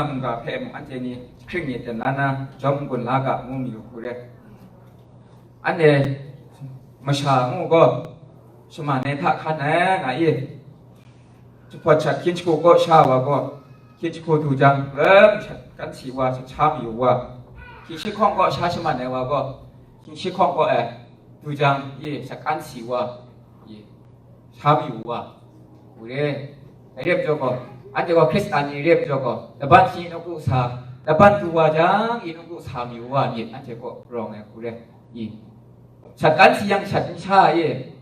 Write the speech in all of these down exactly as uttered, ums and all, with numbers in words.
mungga hpe mung anhte ni hkring myit ten la na, jawm n-gun la ga, ngu mayu hku re. Anhte masha ngu gaw, shaman ai hta hkan ai nga i, jahpawt shat hkyin jahku kaw sha wa gaw, hkyin jahku du jang, rem shat kan si wa, shat sha mayu wa, hkying shi hkawng kaw sha shaman ai wa gaw, hkying shi hkawng kaw e du jang, i shat kan si wa, i sha mayu wa, hku re. Dai re ai majaw gaw, anhte gaw Hkristan ni re ai majaw gaw, laban shi nawku sa, laban du wa jang, i nawku sa mayu wa myit, anhte kaw rawng ai hku re. I, shat kan si yang shat n sha e,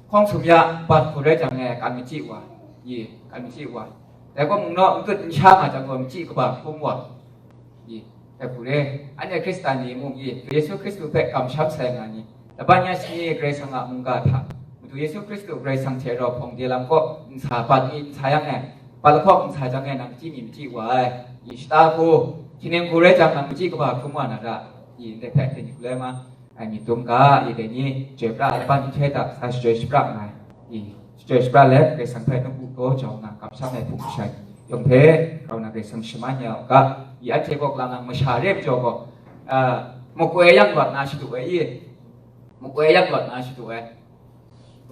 hkawng sum ya, bat hku rai jang e, kan machyi wa, i, kan machyi wa. Dai gaw mung naw n tut n sha nga jang gaw, machyi kaba hkrum wa, i, dai hku re. Anhte Hkristan ni mung i, Yesu Hkristu hpe kamsham sai nga ni, laban ya shani Karai Kasang a mungga hta, Madu Yesu Hkristu Karai Kasang hte rau hpawng de lam kaw n sa, bat ni n sa yang e, bat lahkawng n sa jang e, nang machyi mi machyi wa ai, i, shata hku, hkying hku rai jang, nang machyi kaba hkrum wa na ra, i, ndai hpe hte ni hku lai ma. Ai myit dum ga, i dai ni, chyoi pra ai laban nhtoi hta sa shachyoi shapra nngai. I, shachyoi shapra let, Karai Kasang hpe nawku daw jau nna, kamsham ai hpung masha ni yawng hpe, grau nna Karai Kasang shaman ya u ga, i anhte kaw lang lang masha re ai majaw gaw, a, makoi yang lawt na shadu ai i, makoi yang lawt na shadu ai.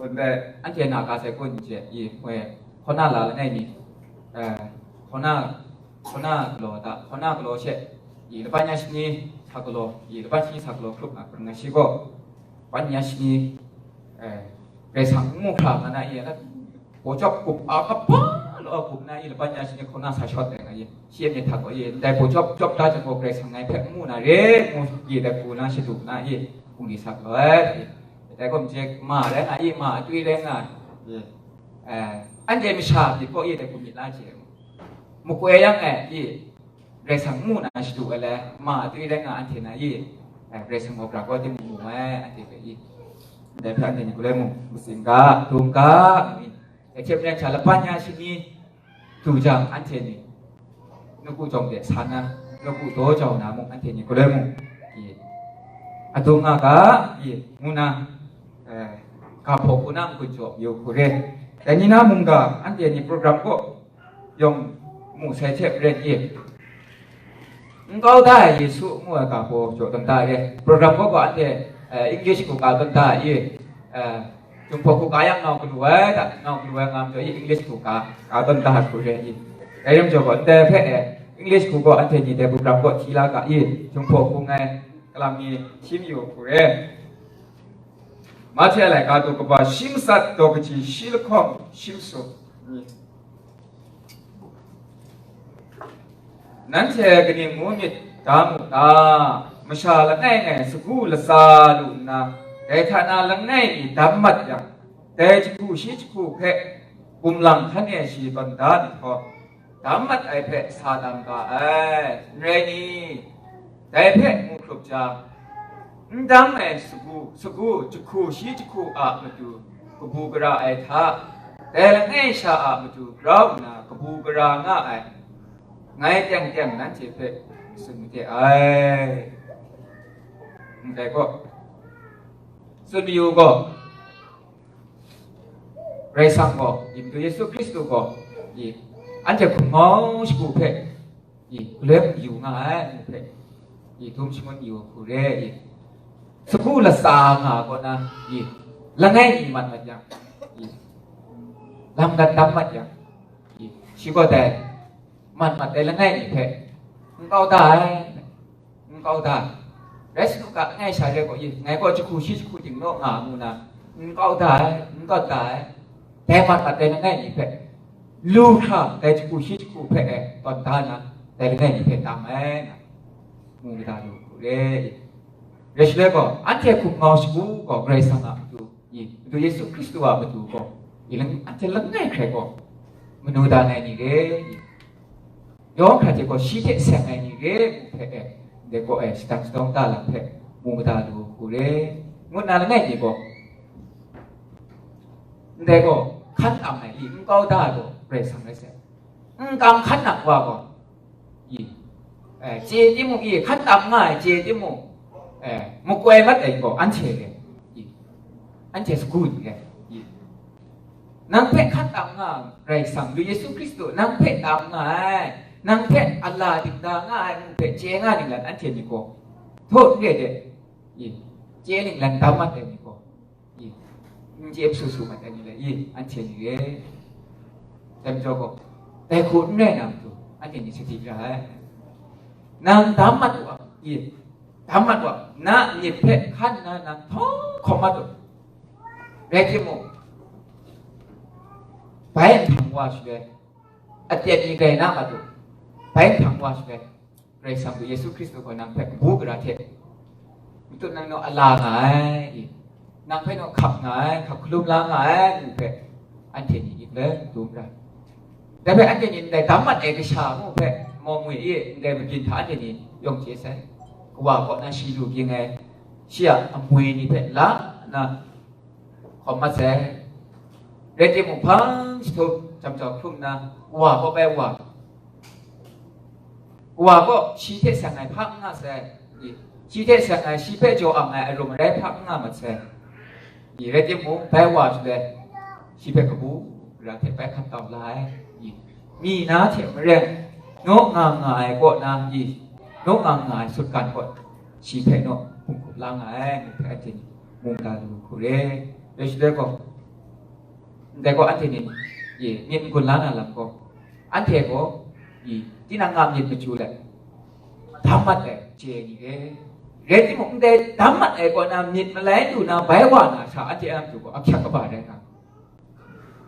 Kun bai, anhte na ka sai kun n chye, i, hkoi, hkauna la langai mi, eh, hkauna, hkauna galaw da, hkauna galaw she, i, laban ya shani sa galaw, i, laban shani sa galaw hkrup nga, hkrup nga shi gaw, laban ya shani, eh, Karai Kasang n mu hkra nga na, i, na, baw jawp kup a kaba law a kup na, i, laban ya shani hkauna sa shawt ai nga, i, shi e myit hta gaw, i, ndai baw jawp, jawp da jang gaw, Karai Kasang ngai hpe n mu na re, ngu, i, dai hku na shadu na, i, hpung di sa galaw ai, i, Dai gaw mung ma rai nga i, ma atwi rai nga i, eh, anhte masha myit kaw i dai hku myit la hte, makoi yang e i, Karai Kasang mu na shadu ai le, ma atwi rai nga anhte na i, eh, Karai Kasang gaw bra kaw timung mu ai, anhte hpe i, ndai hpe anhte ni hku lai mung, matsing ga, dum ga, mu i, Dai hte maren sha laban ya shani du jang, anhte ni nawku jawng de sa na, nawku daw jau na mung, anhte ni galoi mung, i, adung nga ga, i, ngu na, eh, ga hpaw hku na n-gun jaw yu hku re. Dai ni na mungga, anhte ni program kaw yawng mu sai hte maren i, N kau da ai Yesu ngu ai ga hpaw jaw tawn da ai re. Program gaw gaw anhte, eh, English hku ka tawn da ai i, eh, Jinghpaw hku ka yang nau galu ai da, nau galu ai nga majaw i, English hku ka, ka tawn da ai hku re i. Dai rai majaw gaw, ndai hpe, eh, English hku gaw anhte ni dai program kaw hti la ga i, Jinghpaw hku ngai kalam ni hti mayu hku re. Mahte a laika daw kaba shi matsat daw kaji shi lahkawng shi masum. Nanhte kaning ngu myit ga mu ta? Masha langai ngai sagu latsa lu nna, dai hta na langai mi dam mat yang, dai jahku shi jahku hpe gumlang hkan e shi tawn da nhtawm, dam mat ai hpe sa dam ga ai, n rai ni? Dai hpe mu hkrup jang, n dam ai sagu, sagu jahku shi jahku a matu kabu gara ai hta, dai langai sha a matu grau nna kabu gara nga ai, ngai teng teng nanhte hpe tsun made ai. Ndai gaw, tsun mayu gaw, Karai Kasang gaw, i Madu Yesu Hkristu gaw, i, anhte hkumhkau shagu hpe, i, galoi yu nga ai, ngu hpe, i, dum shangun yu hku re, i, sagu latsa nga kaw na, i, langai mi mat mat yang, i, lam gat tam mat yang, i, shi gaw dai mat mat ai langai mi hpe n kau da ai, n kau da ai. Rai sa nu ga, ngai sha re gaw, i, ngai gaw jahku shi jahku ting naw nga mu na, n kau da ai, n kau da ai. Dai mat mat ai langai mi hpe, lu hkra dai jahku shi jahku hpe e tawn da na, dai langai mi hpe tam ai na, mu mada lu hku re. Rai shaloi gaw, anhte hkumhkau shagu gaw Karai Kasang a matu, i, Madu Yesu Hkristu a matu gaw, i, lang, anhte langai hkrai gaw, manu dan ai ni re, i, yawng hkra hte gaw shi hte seng ai ni re, ngu hpe e, ndai gaw e, shadang shadawng da lam hpe, mu mada lu hku re, ngu nna langai mi gaw, ndai gaw, hkan tam ai, i, n kau da ai gaw, Karai Kasang rai sai. N kam hkan nang wa gaw, i, eh, chye timung, i, hkan tam nga ai chye timung, eh, makoi mat ai gaw anhte re, i, anhte sagu ni re, i, Nang hpe hkan tam nga ai Karai Kasang, Madu Yesu Hkristu, nang hpe tam nga ai, nang hpe a la dingda nga ai ngu hpe chye nga ninglan anhte myit gaw, htaw n re de, i, chye ninglan dam mat ai myit gaw, i, n chye su su mat ai ni le, i, anhte ni re. Dai majaw gaw, dai hku n rai na matu, anhte ni sadi ra ai. Nang dam mat u a, i, dam mat u a, na myit hpe hkan nna nang htawng hkawm mat u. Rai timung, bai nhpang wa shaloi, aten ni grai na mat u, bai nhpang wa shaloi, Karai Kasang Madu Yesu Hkristu gaw nang hpe kabu gara hte, matut nang naw a la nga ai, i, nang hpe naw hkap nga ai, hkap hkalum la nga ai, ngu hpe, anhte ni myit galoi dum ra. Dai hpe anhte ni ndai dam mat ai kasha ngu hpe, mawng ngwi i, ndai mabyin hta anhte ni yawng chye sai. Kawa kaw na shi lu ging ai, shi a amwi ni hpe la nna hkawm mat sai. Rai timung, hpang jahtum jam jau hkrum nna, kawa kaw bai wa, kawa kaw shi hte seng ai hpa n nga sai. Shi hte seng ai, shi hpe jaw ang ai arum arai hpa n nga mat sai. Rai timung, bai wa shaloi, shi hpe kabu gara hte bai hkap tau la ai. Mi na hte maren, naw nga nga ai kaw na, naw nga nga ai sutgan kaw, shi hpe naw hpung hkup la nga ai, ngu hpe anhte ni mungga lu hku re. Dai shaloi gaw, ndai gaw anhte ni, i, myit n-gun la na lam gaw, anhte gaw, i, tinang a myit machyu let, dam mat ai chye ai ni re. Rai timung, ndai dam mat ai kaw na myit malai lu na bai wa na sha, anhte a matu gaw ahkyak kaba rai nga.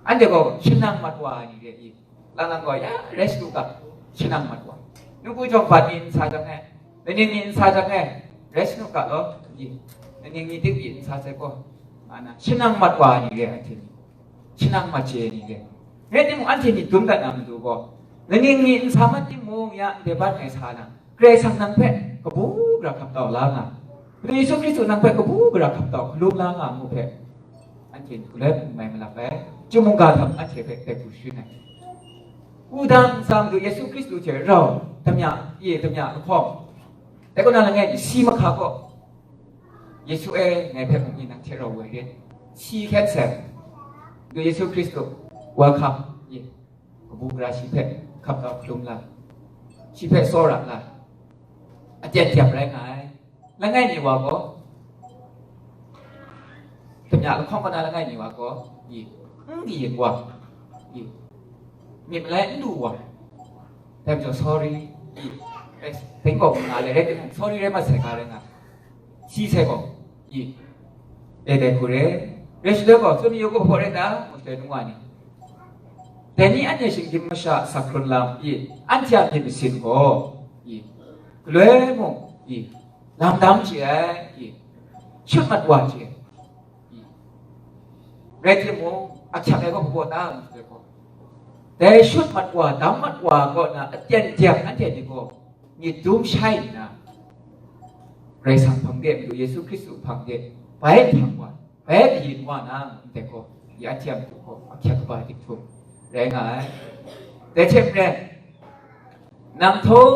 Anhte gaw shanang mat wa ai ni re i? Lang lang gaw, ya, rai sanu ga, shanang mat wa. Nawku jawng bat mi n sa jang e, laning mi n sa jang e, rai sanu ga law, i, laning mi ting mi n sa sai gaw, nga na, shanang mat wa ai ni re, anhte ni. Shanang mat chye ai ni re. Rai timung, anhte ni dum dat na matu gaw, laning mi n sa mat timung, ya, ndai bat ngai sa na, Karai Kasang nang hpe kabu gara hkap tau la nga, Madu Yesu Hkristu nang hpe kabu gara hkap tau hkalum la nga ngu hpe, anhte ni galoi hpung mai malap ai. Chyum mungga hta anhte hpe dai hku sharin ai. Wudang ntsa Madu Yesu Hkristu hte rau, damya, ye damya lahkawng, dai kaw na langai mi si mahka gaw, Yesu e, ngai hpe mu mi nang hte rau woi rit, si hkyen sai. Madu Yesu Hkristu, welcome, ye. Kabu gara shi hpe hkap tau hkalum la, shi hpe tsawra la, aten dep rai nga ai. Langai mi wa gaw, damya lahkawng kaw na langai mi wa gaw, i, n kayin wa, i, myit malai n lu wa, dai majaw sorry, i, rai, dai kaw nga le rai timung, sorry rai mat sai ga rai nga. Si sai gaw, i, e dai hku re. Rai shaloi gaw, tsun yu gaw hpaw rai ta? Ngu shaloi ngu wa ni, dai ni anhte shinggyim masha asak hkrun lam, i, anhte a myit masin gaw, i, galoi mung, i, lam dam chye ai, i, shut mat wa chye ai, i, rai timung, ahkyak ai gaw hpaw ta? Ngu shaloi gaw, dai shut mat wa, dam mat wa kaw na aten dep anhte ni gaw, myit dum shai nna, Karai Kasang hpang de, Madu Yesu Hkristu hpang de, bai hpang wa, bai kayin wa na, ndai gaw, ya hte a matu gaw, ahkyak kaba dik htum rai nga ai. Dai hte maren, nang htaw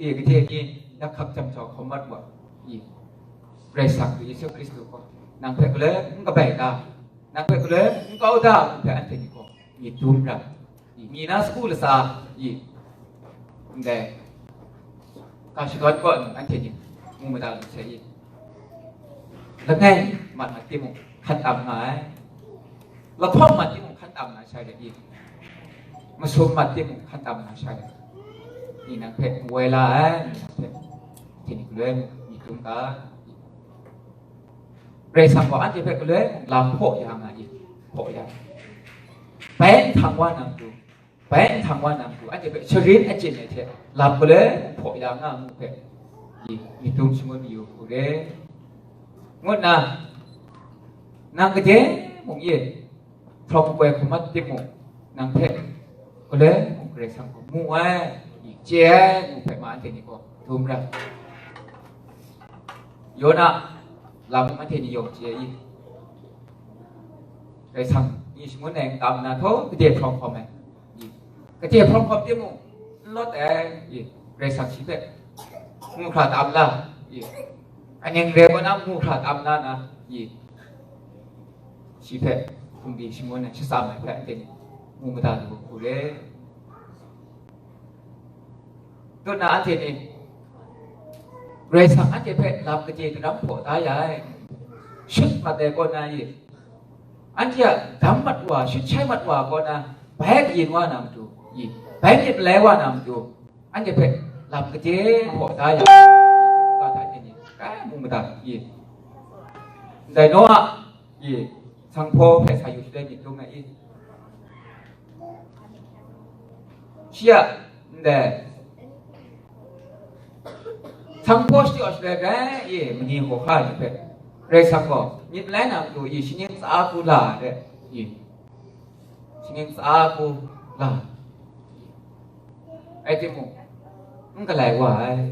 e gade ni, na hkap jam jau hkawm mat wa, i, Karai Kasang Madu Yesu Hkristu gaw, nang hpe galoi n kabai ta, nang hpe galoi n kau ta, ngu hpe anhte ni gaw, myit dum ra. I, mi na sagu latsa, i, ndai, ga shadawn kaw nang anhte ni mu mada lu sai i. Langai mat mat timung, hkan tam nga ai. Lahkawng mat timung, hkan tam nga shai let i. Masum mat timung, hkan tam nga shai let. Ni nang hpe woi la ai, ni nang hpe, hte ni galoi mu, myit dum ga. Karai Kasang gaw anhte hpe galoi mung lam hpaw ya nga i, hpaw ya. Bai nhtang wa na matu, bai nhtang wa na matu, anhte hpe sharin achyin ai hte lam galoi mung hpaw ya nga mu hpe, i, myit dum shangun mayu hku re. Ngu nna, nang gade mung ye, hprawng koi hkrum mat timung, nang hpe galoi mung Karai Kasang gaw mu ai, i, chye ai, ngu hpe ma anhte ni gaw dum ra. Yona lam anhte ni yawng chye i? Karai Kasang ni shangun ai n tam nna htaw, gade hprawng hkawm ai, i, gade hprawng hkawm timung, n lawt ai, i, Karai Kasang shi hpe mu hkra tam la, i, aning re kaw na mu hkra tam la na, i, shi hpe hpung di shangun ai shatsam ai hpe anhte ni mu mada lu hku re. Dut na anhte ni Karai Kasang anhte hpe lam kaje daram hpaw da ya ai. Shut mat ai kaw na i, anhte a dam mat wa, shut shai mat wa kaw na, bai kayin wa na matu i, bai myit malai wa na matu, anhte hpe lam kaje hpaw da ya ai. Chyum ga hta anhte ni kai mu mada i. Ndai Noa i, sanghpaw hpe sa yu shaloi myit dum ai i. Shi a ndai sanghpaw shadaw shaloi gai i, mani hkawhkam ni hpe Karai Kasang gaw myit malai na matu i, shaning tsa hku la ai re i, shaning tsa hku la. Rai timung, n galai wa ai,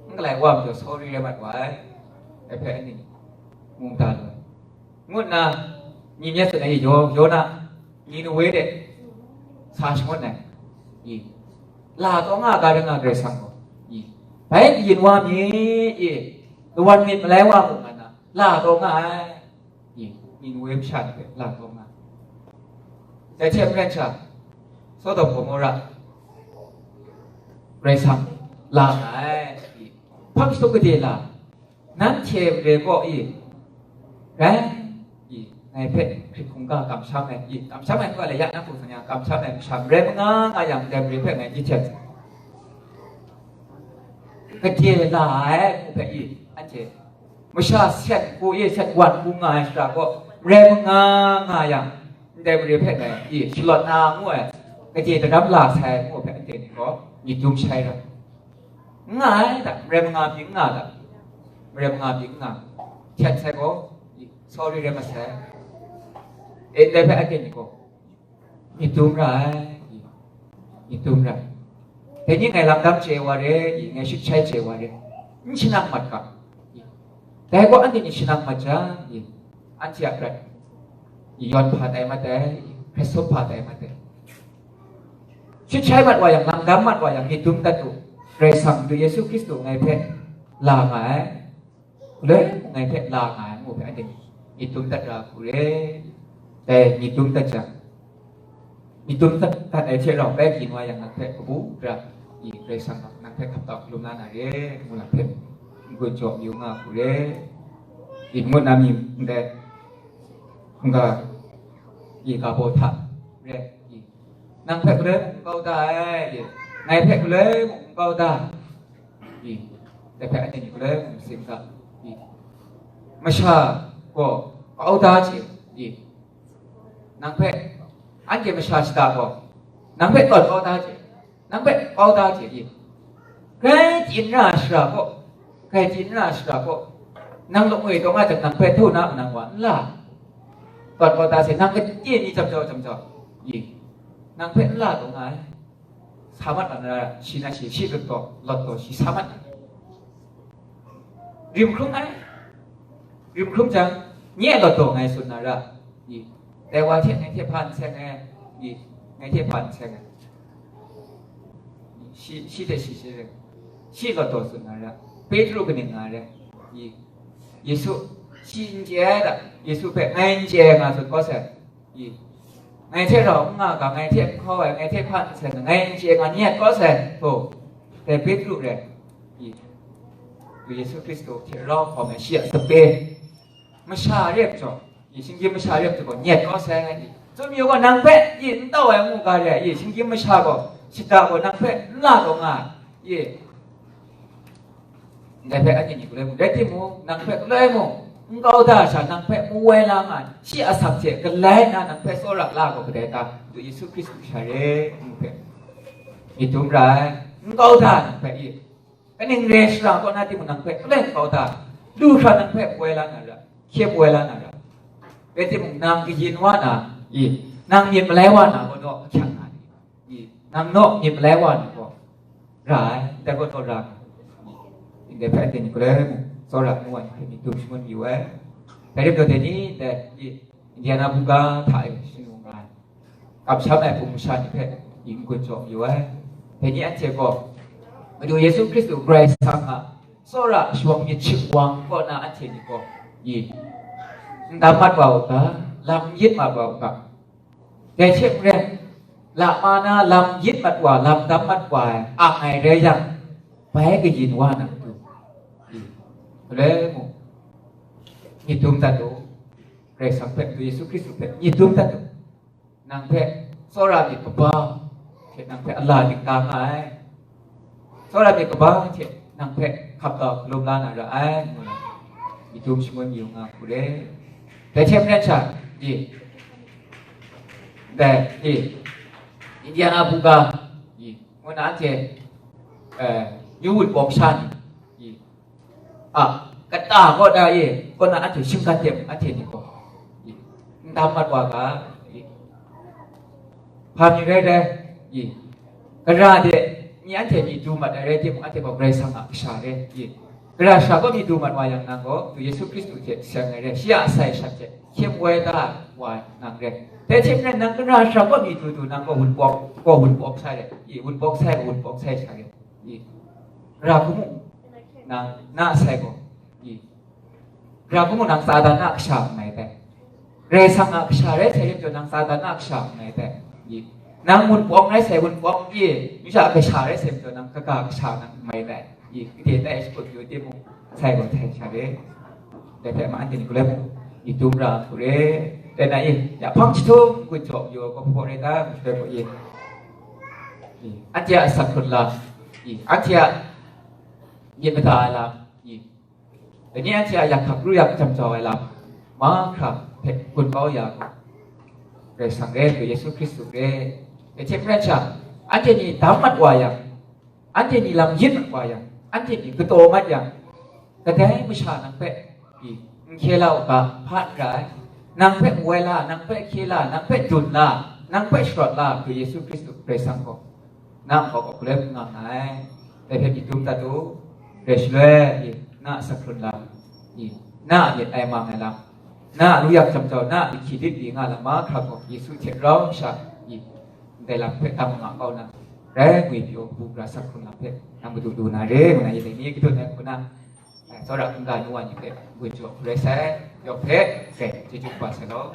n galai wa majaw, sawri rai mat wa ai, dai hpe anhte ni mu mada lu ai, ngu nna, myit myit tsun ai i, Yo-, Yona, Ninewe de sa shangun ai i, la taw nga ga ring nga Karai Kasang gaw i, bai kayin wa mi i, kawan myit malai wa mu nga na, la taw nga ai i, Ninewe masha ni hpe la taw nga ai. Dai hte maren sha, Sodom Gomora Karai Kasang la nga ai i, hpang shatup gade la, nanhte mare gaw i, rai i, ngai hpe hkrit hkungga kamsham ai i, kamsham ai hkra le ya na hku san yang, kamsham ai masha marai manga nga yang, dai mare hpe ngai jahten gade la ai hku hpe i, anhte masha sen hku i, sen wan hku nga ai shara gaw, marai manga nga yang, ndai mare hpe ngai i, shalawt na ngu ai, gade daram la sai ngu ai hpe anhte ni gaw myit dum shai ra. N nga ai da, marai manga pyi n nga da, marai manga pyi n nga, hten sai gaw, i, sawri rai masai. E, ndai hpe anhte ni gaw myit dum ra ai, i, myit dum ra ai. Dai ni ngai lam dam chye wa re, i, ngai shut shai chye wa re, n shanang mat ga, i, dai gaw anhte ni shanang mat jang, i, anhte a prat, i, yawn hpa tai mat ai, i, hkret sum hpa tai mat ai. Shut shai mat wa yang, lam dam mat wa yang, myit dum dat u. Karai Kasang Madu Yesu Hkristu ngai hpe la nga ai, galoi ngai hpe la nga ai ngu hpe, anhte myit dum dat ra hku re. Dai myit dum dat jang, myit dum dat, dat ai hte rau, bai kayin wa yang, nang hpe kabu gara i, Karai Kasang nang hpe hkap tau hkalum la na re, ngu lam hpe n-gun jaw mayu nga hku re. I, ngut na mi ndai n-ga i, ga baw hta re i, nang hpe galoi mung n kau da ai, ngai hpe galoi mung n kau da, i, dai hpe anhte ni galoi mung masin ga, i, masha gaw kau da hte, i, nang hpe, anhte masha shada gaw, nang hpe tawn kau da hte, nang hpe kau da hte, i, grai tsin ra ai shara gaw, grai tsin ra ai shara gaw, nang lawk ngoi taw nga jang, nang hpe htu na manang wa n la. Tawn kau da hte, nang gade ni jam jau jam jau, i, nang hpe n la taw nga ai. Sa mat na ra, shi na shi, shi lawt taw, lawt taw, shi sa mat na. Rim hkrum ai. Rim hkrum jang, nye lawt taw ngai tsun na ra, i, dai wa hte ngai hte hpa n seng ai, i, ngai hte hpa n seng ai. Shi, shi hte shi, shi, shi lawt taw tsun na ra, Petru kaning nga re, i, Yesu, shi n chye ai da, Yesu hpe ngai n chye ai nga tsun kau sai. I, ngai hte rau n nga ga, ngai hte n hkau ai, ngai hte hpa n seng ai, ngai n chye nga nyet kau sai, hku, dai Petru re, i, Yesu Hkristu hte rau hkawm ai shi a sape, masha re ai majaw, i, shinggyim masha re ai majaw gaw, nyet kau sai, i, tsun mayu gaw, nang hpe, i, n tau ai ngu ga re ai, i, shinggyim masha gaw, shada gaw nang hpe n la taw nga ai, i, Ndai hpe anhte ni galoi mung, rai timung, nang hpe galoi mung, n kau da sha, nang hpe mu wai la nga ai, shi asak hte galai nna nang hpe tsawra la gaw kadai ta? Madu Yesu Hkristu sha re, ngu hpe myit dum ra ai. N kau da nang hpe i, kaning re shara kaw na timung, nang hpe galoi n kau da, lu hkra nang hpe mu wai la na ra, hkye mu wai la na ra. Rai timung, nang kayin wa na i, nang myit malai wa na gaw naw ahkyang nga ni? I, nang naw myit malai wa na gaw ra ai, ndai gaw naw ra nga ai. Ndai hpe anhte ni galoi mung tsawra nu wa ni hpe myit dum shangun mayu ai. Dai rai majaw, dai ni, dai, i, Indiana buga hta e shanu nga ai, kamsham ai hpung masha ni hpe i n-gun jaw mayu ai. Dai ni anhte gaw Madu Yesu Hkristu Karai Kasang a tsawra shawng myit shingwang kaw na anhte ni gaw, i, n dam mat wa u ga, lam n yit mat wa u ga. Dai hte maren, lama na lam yit mat wa, lam dam mat wa ai ang ai rai yang, bai kayin wa na matu, i, galoi mung, myit dum dat u, Karai Kasang hpe, Yesu Hkristu hpe myit dum dat u. Nang hpe tsawra myit kaba hte nang hpe a la dingta nga ai. Tsawra myit kaba hte nang hpe hkap kau hkalum la na ra ai, ngu na, myit dum shangun yu nga hku re. Dai hte maren sha, i, dai, i, Indiana buga, i, ngu na anhte, eh, yu wunpawng sha ni, i, a, kata kaw da, i, kaw na anhte shinggan de mung, anhte ni gaw, i, n dam mat wa ga, i, hpa mi rai rai, i, gara de, ni anhte myit du mat ai rai timung, anhte gaw Karai Kasang a kasha re, i, gara sha gaw myit du mat wa yang nang gaw, du Yesu Hkristu hte seng ai re, shi a asai shat hte hkyem woi da wa nang re. Dai hte maren nang gara sha gaw myit du du, nang gaw wunpawng, gaw wunpawng sai re, i, wunpawng sai gaw wunpawng sai sha re, i, gara hku mung nang na sai gaw, i, gara hku mung nang Satan a kasha n mai dai. Karai Kasang a kasha rai sai majaw, nang Satan a kasha n mai dai. I, nang wunpawng rai sai, wunpawng, i, masha a kasha rai sai majaw, nang kaga kasha nang n mai dai. I, gade tai shakut yu timung, sai gaw sai sha re. Dai hpe ma anhte ni galoi mung, i, dum ra hku re. Dai na, i, ya hpang jahtum gun jaw yu ai gaw hpaw rai ta, ngu hpe gaw, i, i, anhte a asak hkrun lam, i, anhte a myit mada ai lam, i, dai ni anhte a yak hkak ru yak jam jau ai lam mahkra hpe gun kau ya gaw, Karai Kasang re, Yesu Hkristu re, dai hte maren sha, anhte ni dam mat wa yang, anhte ni lam yit mat wa yang, anhte ni kataw mat yang, kadai masha nang hpe, i, n hkye la u ga, hpa n ra ai. Nang hpe n woi la, nang hpe hkye la, nang hpe dun la, nang hpe sharawt la, Yesu Hkristu Karai Kasang gaw, na nkau gaw galoi hkungga nga ai. Dai hpe myit dum dat u, rai shaloi, i, na a asak hkrun lam, i, na a myit ai mang ai lam, na a ru yak jam jau, na a myit hkyi lit li nga lam mahkra gaw, Yesu hte rau sha, i, ndai lam hpe tam nga kau na, rai ngwi pyaw bu gara asak hkrun lam hpe nang madu du na re, ngu na, i dai ni kadun ai hku na, eh, tsawra hkungga nu wa ni hpe gun jaw hku rai sai, yawng hpe, eh, chyeju kaba sai law.